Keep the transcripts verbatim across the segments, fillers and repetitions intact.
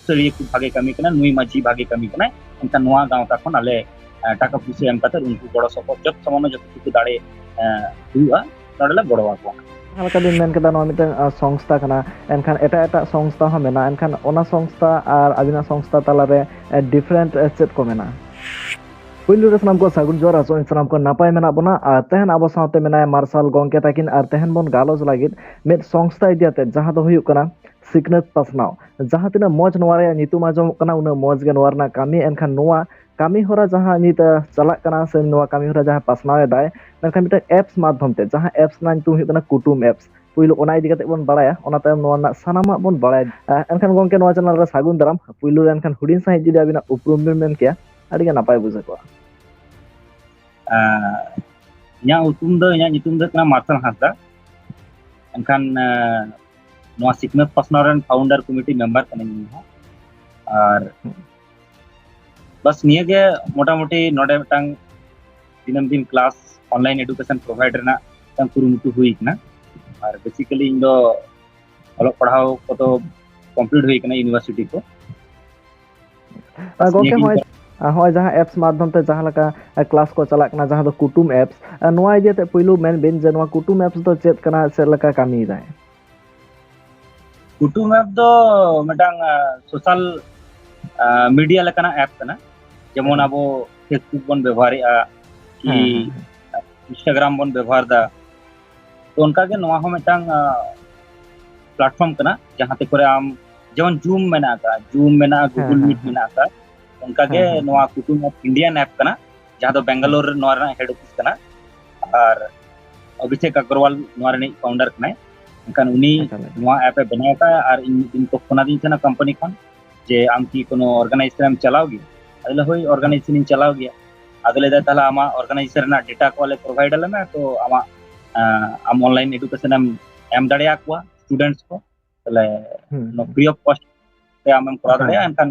ᱥᱟᱹᱨᱤᱭᱟᱹ ᱠᱷᱩᱵ ᱵᱷᱟᱜᱮ ᱠᱟᱹᱢᱤ ᱠᱟᱱᱟ, ᱱᱩᱭ ᱢᱟᱹᱡᱷᱤ ᱵᱷᱟᱜᱮ ᱠᱟᱹᱢᱤ ᱠᱟᱱᱟᱭ, ᱮᱱᱠᱷᱟᱱ ᱱᱚᱣᱟ ᱜᱟᱶᱛᱟ ᱠᱷᱚᱱ ᱟᱞᱮ, ᱮ, ᱴᱟᱠᱟ ᱯᱩᱭᱥᱟᱹ ᱮᱢ ᱠᱟᱛᱮ ᱩᱱᱠᱩ ᱜᱚᱲᱚ ᱥᱚᱯᱚᱦᱚᱫ ᱡᱚᱛ ᱥᱟᱢᱟᱱᱱᱚ ᱡᱚᱛ ᱴᱩᱠᱩ ᱫᱟᱲᱮ, ᱮ, ᱦᱩᱭᱩᱜᱼᱟ, ᱱᱚᱰᱮ ᱞᱮ ᱜᱚᱲᱚ ᱟᱠᱚᱣᱟ᱾ ᱡᱟᱦᱟᱸ ᱞᱮᱠᱟ ᱵᱤᱱ ᱢᱮᱱ ᱠᱮᱫᱟ, ᱱᱚᱣᱟ ᱢᱤᱫᱴᱟᱝ, ᱟ, ᱥᱚᱝᱥᱛᱷᱟ ᱠᱟᱱᱟ, ᱮᱱᱠᱷᱟᱱ ᱮᱴᱟᱜ ᱮᱴᱟᱜ ᱥᱚᱝᱥᱛᱷᱟ ᱦᱚᱸ ᱢᱮᱱᱟᱜᱼᱟ, ᱮᱱᱠᱷᱟᱱ ᱚᱱᱟ ᱥᱚᱝᱥᱛᱷᱟ ᱟᱨ ᱟᱹᱵᱤᱱᱟᱜ ᱥᱚᱝᱥᱛᱷᱟ ᱛᱟᱞᱟᱨᱮ, ᱮ, different, ᱮ, ᱪᱮᱫ ᱠᱚ ᱢᱮᱱᱟᱜᱼᱟ? ᱯᱩᱭᱞᱩ ᱨᱮ ᱥᱟᱱᱟᱢ ᱠᱚ ᱥᱟᱹᱜᱩᱱ ᱡᱚᱦᱟᱨ, ᱟᱥᱚᱜ ᱟᱹᱧ ᱥᱟᱱᱟᱢ ᱠᱚ ᱱᱟᱯᱟᱭ ᱢᱮᱱᱟᱜ ᱵᱚᱱᱟ᱾ ᱟᱨ ᱛᱮᱦᱮᱧ ᱟᱵᱚ ᱥᱟᱶᱛᱮ ᱢᱮᱱᱟᱭᱟ ᱢᱟᱨᱥᱟᱞ ᱜᱚᱢᱠᱮ ᱛᱟᱹᱠᱤᱱ, ᱟᱨ ᱛᱮᱦᱮᱧ ᱵᱚᱱ ᱜᱟᱞᱚᱪ ᱞᱟᱹᱜᱤᱫ ᱢᱤᱫ ᱥᱚᱝᱥᱛᱷᱟ ᱤᱫᱤ ᱟᱛᱮ, ᱡᱟᱦᱟᱸ ᱫᱚ ᱦᱩᱭᱩᱜ ᱠᱟᱱᱟ ᱥᱤᱠᱷᱱᱟᱹᱛ ᱯᱟᱥᱱᱟᱣ᱾ ᱡᱟᱦᱟᱸ ᱛᱤᱱᱟᱹᱜ ᱢᱚᱡᱽ ᱱᱚᱣᱟ ᱨᱮᱭᱟᱜ ᱧᱩᱛᱩᱢ ᱟᱸᱡᱚᱢᱚᱜ ᱠᱟᱱᱟ, ᱩᱱᱟᱹᱜ ᱢᱚᱡᱽ ᱜᱮ ᱱᱚᱣᱟ ᱨᱮᱱᱟᱜ ᱠᱟᱹᱢᱤ᱾ ᱮᱱᱠᱷᱟᱱ ᱱᱚᱣᱟ ᱠᱟᱹᱢᱤ ᱦᱚᱨᱟ ᱡᱟᱦᱟᱸ ᱱᱤᱛ, ᱟ, ᱪᱟᱞᱟᱜ ᱠᱟᱱᱟ, ᱥᱮ ᱱᱚᱣᱟ ᱠᱟᱹᱢᱤ ᱦᱚᱨᱟ ᱡᱟᱦᱟᱸ ᱯᱟᱥᱱᱟᱣ ᱮᱫᱟᱭ, ᱢᱮᱱᱠᱷᱟᱱ ᱢᱤᱫᱴᱟᱝ apps ᱢᱟᱫᱽᱫᱷᱚᱢ ᱛᱮ, ᱡᱟᱦᱟᱸ apps ᱨᱮᱱᱟᱜ ᱧᱩᱛᱩᱢ ᱦᱩᱭᱩᱜ ᱠᱟᱱᱟ ᱠᱩᱴᱩᱢ apps᱾ ᱯᱩᱭᱞᱩ ᱚᱱᱟ ᱤᱫᱤ ᱠᱟᱛᱮ ᱵᱚᱱ ᱵᱟᱲᱟᱭᱟ, ᱚᱱᱟ ᱛᱟᱭᱚᱢ ᱱᱚᱣᱟ ᱨᱮᱱᱟᱜ ᱥᱟᱱᱟᱢᱟᱜ ᱵᱚᱱ ᱵᱟᱲᱟᱭᱟ᱾ ᱟ, ᱮᱱᱠᱷᱟᱱ ᱜᱚᱢᱠᱮ, ᱱᱚᱣᱟ channel ᱨᱮ ᱥᱟᱹᱜᱩᱱ ᱫᱟᱨᱟᱢ᱾ ᱯᱩᱭᱞᱩ ᱨᱮ ᱮᱱᱠᱷᱟᱱ ᱦᱩᱰᱤᱧ ᱥᱟᱺᱦᱤᱡ ᱡᱩᱫᱤ ᱟᱹᱵᱤᱱᱟᱜ ᱩᱯᱨᱩᱢ ᱵᱤᱱ ᱢᱮᱱ ᱠᱮᱭᱟ, ᱟᱹᱰᱤ ᱜᱮ ᱱᱟᱯᱟᱭ ᱵᱩᱡᱷᱟᱹᱣ ᱠᱚᱜᱼᱟ᱾ ᱟ, ᱤᱧᱟᱹᱜ ᱩᱯᱨᱩᱢ ᱫᱚ, ᱤᱧᱟᱹᱜ ᱧᱩᱛᱩᱢ ᱫᱚ ᱦᱩᱭᱩᱜ ᱠᱟᱱᱟ ᱢᱟᱨᱥᱟᱞ ᱦᱟᱸᱥᱫᱟ᱾ ᱮᱱᱠᱷᱟᱱ, ᱟ, ᱱᱚᱣᱟ ᱥᱤᱠᱷᱱᱟᱹᱛ ᱯᱟᱥᱱᱟᱣ ᱨᱮᱱ founder committee member ᱠᱟᱹᱱᱟᱹᱧ ᱤᱧ ᱦᱚᱸ᱾ ᱟᱨ ᱦᱩᱸ᱾ ᱵᱟᱥ ᱱᱤᱭᱟᱹ ᱜᱮ ᱢᱚᱴᱟᱢᱩᱴᱤ ᱱᱚᱰᱮ ᱢᱤᱫᱴᱟᱝ ᱫᱤᱱᱟᱹᱢ ᱫᱤᱱ class, online education provide ᱨᱮᱱᱟᱜ ᱢᱤᱫᱴᱟᱝ ᱠᱩᱨᱩᱢᱩᱴᱩ ᱦᱩᱭ ᱠᱟᱱᱟ᱾ ᱟᱨ basically ᱤᱧ ᱫᱚ ᱚᱞᱚᱜ ᱯᱟᱲᱦᱟᱣ ᱠᱚᱫᱚ complete ᱦᱩᱭ ᱠᱟᱱᱟ university ᱠᱚ᱾ ᱟᱨ ᱵᱟᱥ ᱜᱚᱢᱠᱮ, ᱱᱤᱭᱟᱹ ᱜᱮᱧ ᱦᱚᱸᱜᱼᱚᱭ, ᱠᱚᱨᱟᱣ ᱟᱨ ᱦᱚᱸᱜᱼᱚᱭ ᱡᱟᱦᱟᱸ apps ᱢᱟᱫᱽᱫᱷᱚᱢ ᱛᱮ ᱡᱟᱦᱟᱸ ᱞᱮᱠᱟ, ᱮ, class ᱠᱚ ᱪᱟᱞᱟᱜ ᱠᱟᱱᱟ, ᱡᱟᱦᱟᱸ ᱫᱚ ᱠᱩᱴᱩᱢ apps, ᱮ, ᱱᱚᱣᱟ ᱤᱫᱤ ᱠᱟᱛᱮ ᱯᱩᱭᱞᱩ ᱢᱮᱱ ᱵᱤᱱ ᱡᱮ ᱱᱚᱣᱟ ᱠᱩᱴᱩᱢ apps ᱫᱚ ᱪᱮᱫ ᱠᱟᱱᱟ, ᱪᱮᱫ ᱞᱮᱠᱟ ᱠᱟᱹᱢᱤᱭᱮᱫᱟᱭ? ᱠᱩᱴᱩᱢ app ᱫᱚ ᱢᱤᱫᱴᱟᱝ, ᱟ, social, ᱟ, media ᱞᱮᱠᱟᱱᱟᱜ app ᱠᱟᱱᱟ᱾ ᱡᱮᱢᱚᱱ ᱟᱪᱪᱷᱟ᱾ ᱟᱵᱚ Facebook ᱵᱚᱱ ᱵᱮᱵᱚᱦᱟᱨᱮᱫᱼᱟ, ᱠᱤ ᱦᱮᱸ, ᱦᱮᱸ, ᱦᱮᱸ᱾ Instagram ᱵᱚᱱ ᱵᱮᱵᱚᱦᱟᱨ ᱮᱫᱟ, ᱛᱚ ᱚᱱᱠᱟ ᱜᱮ ᱱᱚᱣᱟ ᱦᱚᱸ ᱢᱤᱫᱴᱟᱝ, ᱟ, platform ᱠᱟᱱᱟ, ᱡᱟᱦᱟᱸ ᱛᱮ ᱠᱚᱨᱮ ᱟᱢ ᱡᱮᱢᱚᱱ Zoom ᱢᱮᱱᱟᱜ ᱟᱠᱟᱫ, Zoom ᱢᱮᱱᱟᱜᱼᱟ, ᱦᱮᱸ, Google ᱦᱮᱸ, Meet ᱦᱮᱸ᱾ ᱢᱮᱱᱟᱜ ᱟᱠᱟᱫ, ᱚᱱᱠᱟ ᱜᱮ ᱦᱮᱸ, ᱦᱮᱸ, ᱱᱚᱣᱟ ᱦᱮᱸ᱾ ᱠᱩᱴᱩᱢ app Indian app ᱠᱟᱱᱟ, ᱡᱟᱦᱟᱸ ᱫᱚ ᱦᱮᱸ᱾ ᱵᱮᱝᱜᱟᱞᱳᱨ ᱨᱮ ᱱᱚᱣᱟ ᱨᱮᱱᱟᱜ head office ᱠᱟᱱᱟ᱾ ᱟᱨ ᱚᱵᱷᱤᱥᱮᱠ ᱟᱜᱨᱚᱣᱟᱞ ᱱᱚᱣᱟ ᱨᱤᱱᱤᱡ founder ᱠᱟᱱᱟᱭ᱾ ᱮᱱᱠᱷᱟᱱ ᱩᱱᱤ ᱮᱠᱟᱞ, ᱮᱠᱟᱞ᱾ ᱱᱚᱣᱟ app ᱮ ᱵᱮᱱᱟᱣ ᱟᱠᱟᱫᱼᱟ ᱟᱨ ᱤᱧ ᱢᱤᱫ ᱫᱤᱱ ᱠᱚ ᱯᱷᱳᱱ ᱟᱹᱫᱤᱧ ᱛᱟᱦᱮᱱᱟ company ᱠᱷᱚᱱ ᱡᱮ, "ᱟᱢ ᱠᱤ ᱠᱳᱱᱳ organization ᱮᱢ ᱪᱟᱞᱟᱣ ᱜᱮᱭᱟ?" ᱟᱫᱚ ᱞᱟᱹᱭ, "ᱦᱳᱭ, ᱦᱮᱸ᱾ Organization ᱤᱧ ᱪᱟᱞᱟᱣ ᱜᱮᱭᱟ᱾" ᱟᱫᱚ ᱞᱟᱹᱭ ᱫᱟᱭ, "ᱛᱟᱦᱞᱮ ᱟᱢᱟᱜ organization ᱨᱮᱱᱟᱜ data ᱠᱚ ᱟᱞᱮ provide ᱟᱞᱮ ᱢᱮ, ᱛᱚ ᱟᱢᱟᱜ, ᱟᱸ, ᱟᱢ online education ᱮᱢ ᱮᱢ ᱫᱟᱲᱮᱭᱟᱠᱚᱣᱟ students ᱠᱚ, ᱛᱟᱦᱞᱮ ᱦᱩᱸ, ᱱᱚᱣᱟ ᱦᱩᱸ᱾ Free of cost ᱛᱮ ᱟᱢᱮᱢ ᱠᱚᱨᱟᱣ ᱦᱮᱸ᱾ ᱫᱟᱲᱮᱭᱟᱜᱼᱟ᱾" ᱮᱱᱠᱷᱟᱱ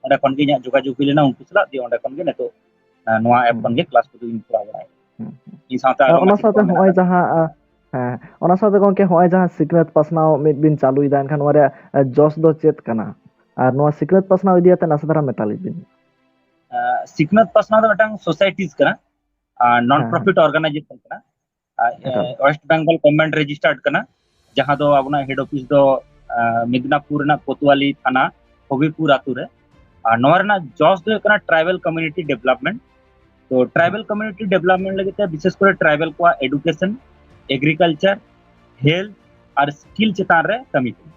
ᱚᱸᱰᱮ ᱠᱷᱚᱱ ᱜᱮ ᱤᱧᱟᱹᱜ ᱡᱳᱜᱟᱡᱳᱜᱽ ᱦᱩᱭ ᱞᱮᱱᱟ ᱩᱱᱠᱩ ᱥᱟᱞᱟᱜ, ᱫᱤᱭᱮ ᱚᱸᱰᱮ ᱠᱷᱚᱱ ᱜᱮ ᱱᱤᱛᱚᱜ, ᱟᱸ, ᱱᱚᱣᱟ app ᱦᱩᱸ᱾ ᱠᱷᱚᱱ ᱜᱮ class ᱠᱚᱫᱚᱧ ᱠᱚᱨᱟᱣ ᱵᱟᱲᱟᱭᱟ᱾ ᱦᱩᱸ, ᱦᱩᱸ᱾ ᱤᱧ ᱥᱟᱶᱛᱮ ᱟᱨ ᱟᱨᱚ ᱚᱱᱟ ᱜᱟᱛᱮ ᱥᱟᱶᱛᱮ ᱠᱚ ᱢᱮᱱᱟᱜ ᱦᱚᱸᱜᱼᱚᱭ ᱠᱚᱣᱟ᱾ ᱡᱟᱦᱟᱸ, ᱟ, ᱦᱮᱸ, ᱚᱱᱟ ᱥᱟᱶᱛᱮ ᱜᱚᱢᱠᱮ, ᱦᱚᱸᱜᱼᱚᱭ ᱡᱟᱦᱟᱸ ᱥᱤᱠᱷᱱᱟᱹᱛ ᱯᱟᱥᱱᱟᱣ ᱢᱤᱫ ᱵᱤᱱ ᱪᱟᱹᱞᱩᱭᱮᱫᱟ, ᱮᱱᱠᱷᱟᱱ ᱱᱚᱣᱟ ᱨᱮᱭᱟᱜ, ᱮ, ᱡᱚᱥ ᱫᱚ ᱪᱮᱫ ᱠᱟᱱᱟ? ᱟᱨ ᱱᱚᱣᱟ ᱥᱤᱠᱷᱱᱟᱹᱛ ᱯᱟᱥᱱᱟᱣ ᱤᱫᱤ ᱠᱟᱛᱮ ᱱᱟᱥᱮ ᱫᱷᱟᱨᱟ ᱢᱮᱛᱟ ᱞᱤᱧ ᱵᱤᱱ᱾ ᱥᱤᱠᱷᱱᱟᱹᱛ ᱯᱟᱥᱱᱟᱣ ᱫᱚ ᱢᱤᱫᱴᱟᱝ ᱥᱳᱥᱟᱭᱴᱤ ᱠᱟᱱᱟ, ᱱᱚᱱ ᱯᱨᱚᱯᱷᱤᱴ ᱚᱨᱜᱟᱱᱟᱭᱡᱮᱥᱚᱱ ᱠᱟᱱᱟ᱾ ᱳᱭᱮᱥᱴ ᱵᱮᱝᱜᱚᱞ ᱜᱚᱵᱷᱚᱨᱱᱢᱮᱱᱴ ᱨᱮᱡᱤᱥᱴᱟᱨᱰ ᱠᱟᱱᱟ, ᱡᱟᱦᱟᱸ ᱫᱚ ᱟᱵᱚᱱᱟᱜ ᱦᱮᱰ ᱚᱯᱷᱤᱥ ᱫᱚ ᱢᱮᱫᱽᱱᱟᱯᱩᱨ ᱨᱮᱱᱟᱜ ᱠᱳᱛᱣᱟᱞᱤ ᱛᱷᱟᱱᱟ, ᱦᱚᱵᱤᱯᱩᱨ ᱟᱛᱳ ᱨᱮ᱾ ᱟᱨ ᱱᱚᱣᱟ ᱨᱮᱱᱟᱜ ᱡᱚᱥ ᱫᱚ ᱦᱩᱭᱩᱜ ᱠᱟᱱᱟ ᱴᱨᱟᱭᱵᱟᱞ ᱠᱚᱢᱤᱭᱩᱱᱤᱴᱤ ᱰᱮᱵᱷᱞᱚᱯᱢᱮᱱᱴ᱾ ᱛᱚ ᱴᱨᱟᱭᱵᱟᱞ ᱠᱚᱢᱤᱭᱩᱱᱤᱴᱤ ᱰᱮᱵᱷᱞᱚᱯᱢᱮᱱᱴ ᱞᱟᱹᱜᱤᱫ ᱛᱮ ᱵᱤᱥᱮᱥ ᱠᱚᱨᱮ ᱴᱨᱟᱭᱵᱟᱞ ᱠᱚᱣᱟᱜ ᱮᱰᱩᱠᱮᱥᱚᱱ, ᱮᱜᱽᱨᱤᱠᱟᱞᱪᱟᱨ, ᱦᱮᱞᱛᱷ ᱟᱨ ᱥᱠᱤᱞ ᱪᱮᱛᱟᱱ ᱨᱮ ᱠᱟᱹᱢᱤ ᱠᱟᱱᱟ᱾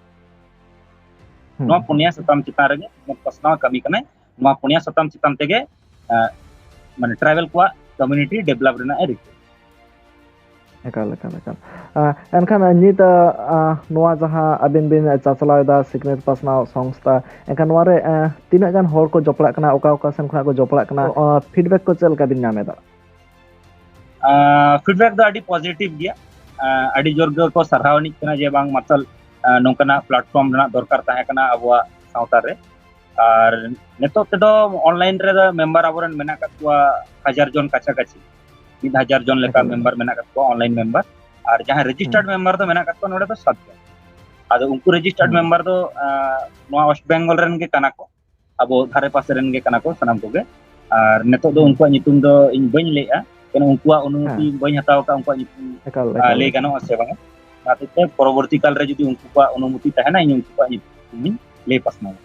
ᱱᱚᱣᱟ ᱯᱩᱱᱭᱟ ᱥᱟᱛᱟᱢ ᱪᱮᱛᱟᱱ ᱨᱮᱜᱮ ᱥᱤᱠᱷᱱᱟᱹᱛ ᱯᱟᱥᱱᱟᱣ ᱠᱟᱹᱢᱤ ᱠᱟᱱᱟᱭ᱾ ᱱᱚᱣᱟ ᱯᱩᱱᱭᱟ ᱥᱟᱛᱟᱢ ᱪᱮᱛᱟᱱ ᱛᱮᱜᱮ ᱢᱟᱱᱮ ᱴᱨᱟᱭᱵᱟᱞ ᱠᱚᱣᱟᱜ ᱠᱚᱢᱤᱭᱩᱱᱤᱴᱤ ᱰᱮᱵᱷᱞᱚᱯ ᱨᱮᱱᱟᱜ ᱮ ᱨᱤᱠᱟᱹ᱾ ᱮᱠᱟᱞ, ᱮᱠᱟᱞ, ᱮᱠᱟᱞ᱾ ᱮᱱᱠᱷᱟᱱ ᱱᱤᱛ ᱱᱚᱣᱟ ᱡᱟᱦᱟᱸ ᱟᱹᱵᱤᱱ ᱵᱤᱱ ᱪᱟᱪᱞᱟᱣ ᱮᱫᱟ ᱥᱤᱠᱷᱱᱟᱹᱛ ᱯᱟᱥᱱᱟᱣ ᱥᱚᱝᱥᱛᱷᱟ, ᱮᱱᱠᱷᱟᱱ ᱱᱚᱣᱟ ᱨᱮ ᱛᱤᱱᱟᱹᱜ ᱜᱟᱱ ᱦᱚᱲ ᱠᱚ ᱡᱚᱯᱲᱟᱜ ᱠᱟᱱᱟ, ᱚᱠᱟ ᱚᱠᱟ ᱥᱮᱱ ᱠᱷᱚᱱᱟᱜ ᱠᱚ ᱡᱚᱯᱲᱟᱜ ᱠᱟᱱᱟ, ᱯᱷᱤᱰᱵᱮᱠ ᱠᱚ ᱪᱮᱫ ᱞᱮᱠᱟ ᱵᱤᱱ ᱧᱟᱢ ᱮᱫᱟ? ᱯᱷᱤᱰᱵᱮᱠ ᱫᱚ ᱟᱹᱰᱤ ᱯᱚᱡᱤᱴᱤᱵᱷ ᱜᱮᱭᱟ᱾ ᱟᱹᱰᱤ ᱡᱳᱨ ᱜᱮᱠᱚ ᱥᱟᱨᱦᱟᱣ ᱟᱹᱱᱤᱡ ᱠᱟᱱᱟ ᱡᱮ ᱵᱟᱝ ᱢᱟᱨᱥᱟᱞ ᱱᱚᱝᱠᱟᱱᱟᱜ ᱯᱞᱟᱴᱯᱷᱚᱨᱢ ᱨᱮᱱᱟᱜ ᱫᱚᱨᱠᱟᱨ ᱛᱟᱦᱮᱸ ᱠᱟᱱᱟ ᱟᱵᱚᱣᱟᱜ ᱥᱟᱶᱛᱟ ᱨᱮ᱾ ᱟᱨ ᱱᱤᱛᱚᱜ ᱛᱮᱫᱚ ᱚᱱᱞᱟᱭᱤᱱ ᱨᱮ ᱢᱮᱢᱵᱟᱨ ᱟᱵᱚᱨᱮᱱ ᱢᱮᱱᱟᱜ ᱟᱠᱟᱫ ᱠᱚᱣᱟ ᱦᱟᱡᱟᱨ ᱡᱚᱱ ᱠᱟᱪᱷᱟ ᱠᱟᱪᱷᱤ, ᱢᱤᱫ ᱦᱟᱡᱟᱨ ᱡᱚᱱ ᱞᱮᱠᱟ ᱢᱮᱢᱵᱟᱨ ᱢᱮᱱᱟᱜ ᱟᱠᱟᱫ ᱠᱚᱣᱟ ᱚᱱᱞᱟᱭᱤᱱ ᱢᱮᱢᱵᱟᱨ᱾ ᱟᱨ ᱡᱟᱦᱟᱸᱭ ᱨᱮᱡᱤᱥᱴᱟᱨᱰ ᱢᱮᱢᱵᱟᱨ ᱫᱚ ᱢᱮᱱᱟᱜ ᱟᱠᱟᱫ ᱠᱚᱣᱟ ᱱᱚᱰᱮ ᱫᱚ ᱥᱟᱛ ᱡᱚᱱ᱾ ᱟᱫᱚ ᱩᱱᱠᱩ ᱨᱮᱡᱤᱥᱴᱟᱨᱰ ᱢᱮᱢᱵᱟᱨ ᱫᱚ ᱱᱚᱣᱟ ᱳᱭᱮᱥᱴ ᱵᱮᱝᱜᱚᱞ ᱨᱮᱱ ᱜᱮ ᱠᱟᱱᱟ ᱠᱚ, ᱟᱵᱚ ᱫᱷᱟᱨᱮ ᱯᱟᱥᱮ ᱨᱮᱱ ᱜᱮ ᱠᱟᱱᱟ ᱠᱚ ᱥᱟᱱᱟᱢ ᱠᱚᱜᱮ᱾ ᱟᱨ ᱱᱤᱛᱚᱜ ᱫᱚ ᱩᱱᱠᱩᱣᱟᱜ ᱧᱩᱛᱩᱢ ᱫᱚ ᱤᱧ ᱵᱟᱹᱧ ᱞᱟᱹᱭᱮᱜᱼᱟ, ᱠᱟᱨᱚᱱ ᱩᱱᱠᱩᱣᱟᱜ ᱚᱱᱩᱢᱚᱛᱤ ᱵᱟᱹᱧ ᱦᱟᱛᱟᱣ ᱟᱠᱟᱫ ᱩᱱᱠᱩᱣᱟᱜ ᱧᱩᱛᱩᱢ ᱞᱟᱹᱭ ᱜᱟᱱᱚᱜᱼᱟ ᱥᱮ ᱵᱟᱝ᱾ ᱚᱱᱟ ᱦᱚᱛᱮᱡ ᱛᱮ ᱯᱚᱨᱚᱵᱚᱨᱛᱤ ᱠᱟᱞ ᱨᱮ ᱡᱩᱫᱤ ᱩᱱᱠᱩ ᱠᱚᱣᱟᱜ ᱚᱱᱩᱢᱚᱛᱤ ᱛᱟᱦᱮᱱᱟ, ᱤᱧ ᱩᱱᱠᱩ ᱠᱚᱣᱟᱜ ᱧᱩᱛᱩᱢ ᱤᱧ ᱞᱟᱹᱭ ᱯᱟᱥᱱᱟᱣᱟ᱾